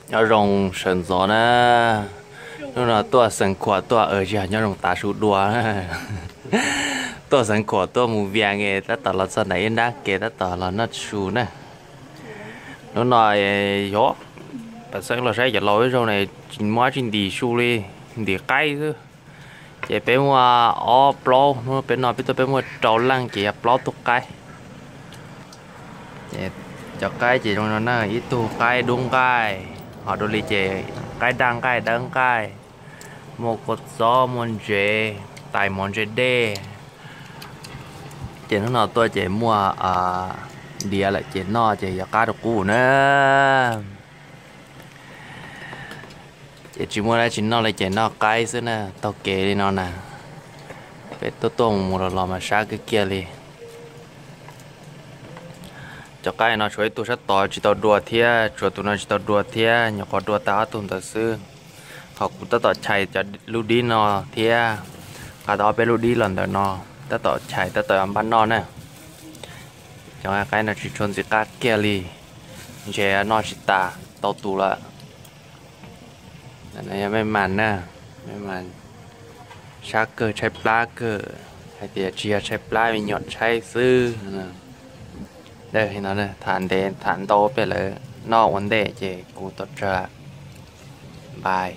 Nyob zoo sawv ntxov na. Hnub no tuaj xeev khuam tuaj, tsis yog nyob zoo tav su dua. Tuaj xeev khuam tuaj mus vias es tab tom los txog ntawm ib nrab kev tab tom los noj su na. Hnub no yog pab xeeb los saib cov laus ib zaug ne, tsis muaj dab tsi ntim su li, ntim qaib xwb. Ces peb muaj ob plaub, hnub peb no peb tuaj peb muaj rau leej ces yog plaub tug qaib. Ces cov qaib ces zoo no na, ib tug qaib dub nqaij, ho dua li ces qaib daj nqaij dawb nqaij, muaj kua txob muaj ntsev, tais mov ntse dej. Ces hnub no tuaj ces muaj diav lawm ces noj ces yuav qab rau qub na. Ces tsis muaj dab tsi noj li ces noj qaib xwb na, taug kev li no na. Peb tuaj tuaj mus mus los los mas sab kiag kiag li. Cov qaib no tshuav ib tug sab tod tsis tau dua thiab, tshuav tus no tsis tau dua thiab, nyuam qhuav dua tag ob tug ntawd xwb. Ho kuv tab tom chais cov lub dib no thiab, nqa tau ob peb lub dib los ntawm no, tab tom chais tab tom npaj noj na. Cov qaib no tsis tshua ntxim qab kiag li, ntshe noj tsis tas tau tus lawm. Yog mej mas na, mej mas sab kawg tshaib plab kawg, hais tias tsis yog tshaib plab, me nyuam tshaib xwb. Tham ntev tham ntau peb lawv noj ua ntej ces kuv tau tsawg npais.